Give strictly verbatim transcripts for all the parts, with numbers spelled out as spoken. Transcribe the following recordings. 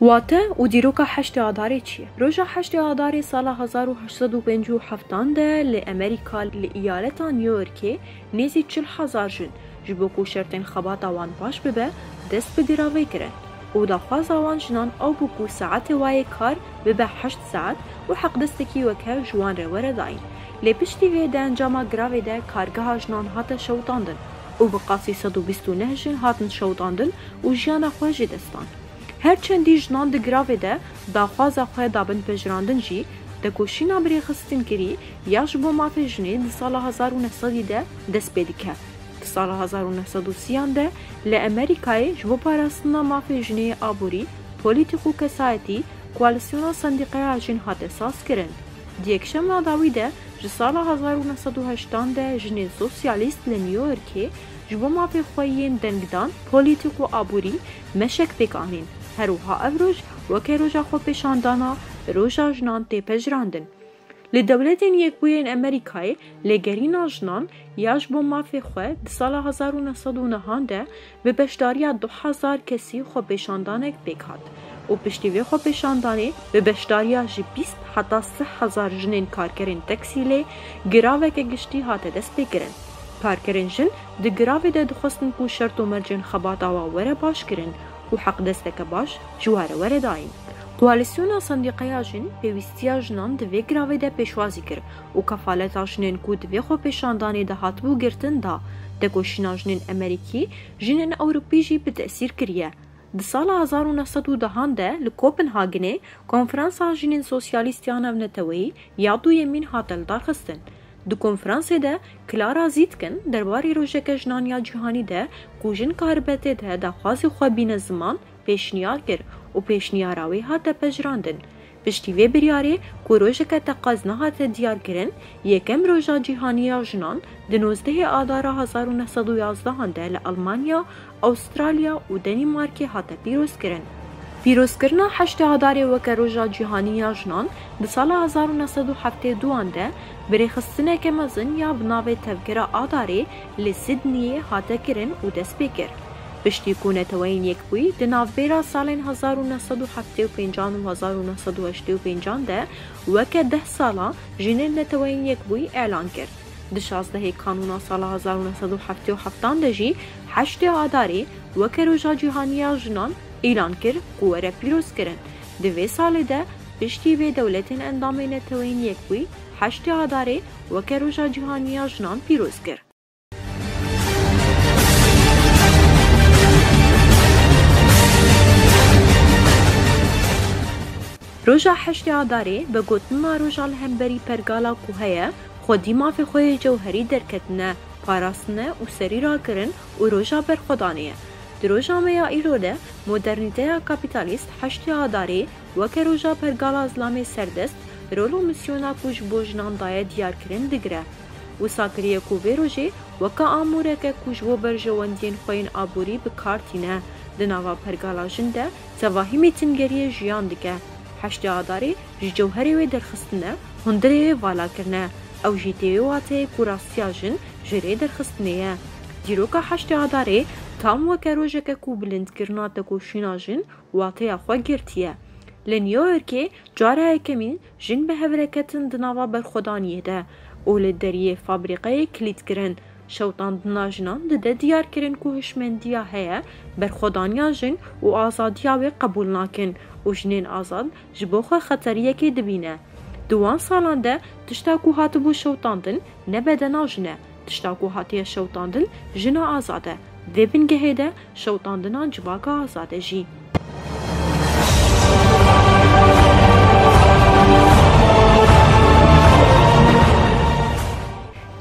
Wate û dîroka heştê Adarê çi ye? Roja heştê Adarê sala hezar û heşt sed û pêncî û heftan de li Amerîka, li eyaleta New Yorkê nêzî çil hezar jin ji bo ku şertên xebata wan baş bibe, dest bi giravê kirin û daxwaza wan jinan ew bû ku saetê wa yê kar bibe heşt saet û heqdestekî weke ji wan re were dayîn. Lê piştî vê di encama giravê de kargeha jinan hate şewitandin û bi qasî sed û bîst û neh jin hatin şewitandin û jiyana xwe ji dest dan. Her çendî jinan di giravê de daxwaza xwe dabin pejirandin jî, tekoşîna birêxistinkirî ya ji bo mafê jinê di sala hezar û neh sedî de dest pê dike. Di sala hezar û neh sed û sî an de li Amerîkayê ji bo parastina mafê jinê yê aborî, polîtîk û kesayetî Koalîsyona Sendîqeya Jin hate sazkirin. Di yekşema dawî de ji sala hezar û neh sed û heştan de jinên sosyalîst li New Yorkê ji bo mafê xwe yên dengdan, polîtîk û aborî meşek pêk anîn. Her wiha ev roj weke roja xwepêşandana Roja Jinan tê pejirandin. Li Dewletên Yekbûyên Amerîkayê lêgerîna jinan ya ji bo mafê xwe di sala hezar û neh sed û nehan de bi beşdariya du hezar kesî xwepêşandanek pêk hat û piştî vê xwepêşandanê bi beşdariya ji bîst heta sih hezar jinên karkerên Teksîlê giraveke giştî hate destpêkirin. Karkerên jin di giravê de dixwestin ku şert û mercên xebata wan were başkirin û heqdesteke baş ji wan re were dayîn. Koalîsyona Sendîqeya Jin pêwîstiya jinan di vê giravê de pêşwazî kir û kefaleta jinên ku di vê xwepêşandanê de hatibû girtin da. Tekoşîna jinên Amerîkî jinên Ewropî jî bi tesîr kiriye. Di sala hezar û neh sed û dehan de li Kopenhagenê Konferansa Jinên Sosyalîst ya Navneteweyî ya duyemîn hate lidarxistin. Di konferansê de Clara Zetkin derbarê Rojeke Jinan ya Cîhanî de ku jin karibe tê de daxwazê xwe bîne ziman pêşniyar kir û pêşniyara wê hate pejirandin. Piştî vê biryarê ku rojeke teqez nehate diyarkirin, yekem Roja Cîhanî ya Jinan di nozdehê Adara hezar û neh sed û yazdehan de li Elmanya, Awustralya û Denîmarkê hate pîrozkirin. Pîrozkirina heştê Adarê weke Roja Cîhanî ya Jinan di sala hezar û neh sed û heftê û du an de bi rêxistineke mezin ya bi navê Tevgera Adarê li Sydneyê hate kirin û dest pê kir. Piştî ku Neteweyên Yekbûyî di navbera salên hezar û neh sed û heftê û pêncan û hezar û neh sed û heştê û pêncan de weke deh sala jinên Neteweyên Yekbûyî îlan kir, di şazdehê Kanûna sala hezar û neh sed û heftê û heftan de jî heştê Adarê weke Roja Cîhanî ya Jinan îlan kir ku were pîrozkirin. Di vê salê de piştî vê dewletên endamên Neteweyên Yekbûyî heştê Adarê weke Roja Cîhanî ya Jinan pîroz kir. Roja heştê Adarê bi gotina roja li hemberî pergala ku heye, xwedî mafê xwe yê cewherî derketine, parastine û serî rakirin û roja berxwedanê ye. Di roja me ya îro de modernîteya kapîtalîst heştê Adarê weke roja pergala zilamê serdest, rol û misyona ku ji bo jinan daye diyarkirin digire. Wisa kiriye ku vê rojê weke amûreke ku ji bo berjewendiyên xwe yên aborî bi kar tîne, di nava pergala jin de tevahî mêtingeriyê jiyan dike. Heştê Adarê ji cewherê wê derxistine, hundirê wê vala kirine. Ew jî tê wê wateyê ku rastiya jin ji rê derxistinê ye. Dîroka heştê Adarê tam weke rojeke ku bilindkirina tekoşîna jin wateya xwe girtiye. Li New Yorkê cara yekemîn jin bi hev re ketin di nava berxwedaniyê de û li deriyê fabrîqeyê kilît kirin. Şewitandina jinan dide diyar kirin ku hişmendiya heye, berxwedaniya jin û azadiya wê qebûl nakin û jinên azad ji bo xwe xeteriyekê dibîne. Di wan salan de tişta ku hatibû şewitandin ne bedena jin e. Tişta ku hatiye şewitandin, jina azad e. Vê bingehê de şewitandina civaka azad e jî.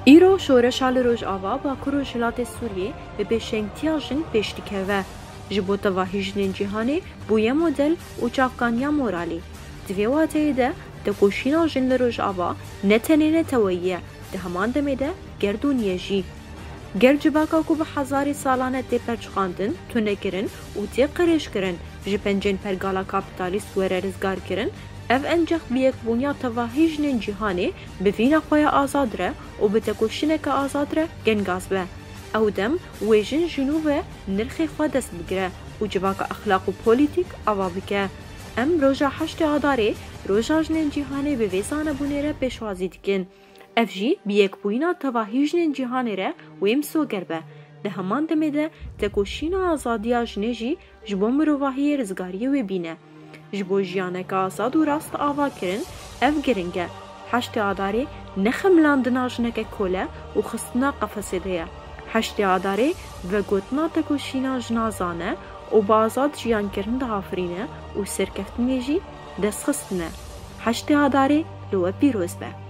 Îro şoreşa li Rojava, Bakur Rojhilatê Sûriyê bi pêşengtiya jin pêş dikeve. Ji bo tevahî jinên cîhanê bûye model û çavkaniya moralî. Di vê wateyê de tekoşîna jin li Rojava ne tenê neteweyî ye, di heman demê de gerdûnî ye jî. Ger civaka ku bi hezarê salan e tê perçiqandin, tunekirin û tê qirêjkirin, ji pencên pergala kapîtalîst were rizgarkirin, ev encex bi yekbûniya tevahî jinên cîhanê bi vîna xwe ya azad re û bi tekoşîneke azad re gengav be. Ew dem wê jin ji nû ve nirxê xwe dest bigire û civaka exlaq û polîtîk ava bike. Em roja heştê Adarê, roja jinên cîhanê bi vê zanebûnê re pêşwazî dikin. Ev jî bi yekbûyîna tevahî jinên cîhanê re wê misoger be. Di heman demê de tekoşîna azadiya jinê jî ji bo mirovahiyê rizgariyê wê bîne. Ji bo jiyaneke azad û rast ava kirin, ev giring e. Heştê Adarê ne xemilandina jineke kole û xistina qefesê de ye. Heştê Adarê vegotina tekoşîna jina zane û bi azad jiyankirin dihafirîne û serkeftinê jî dest xistine. Heştê Adarê li we pîroz be.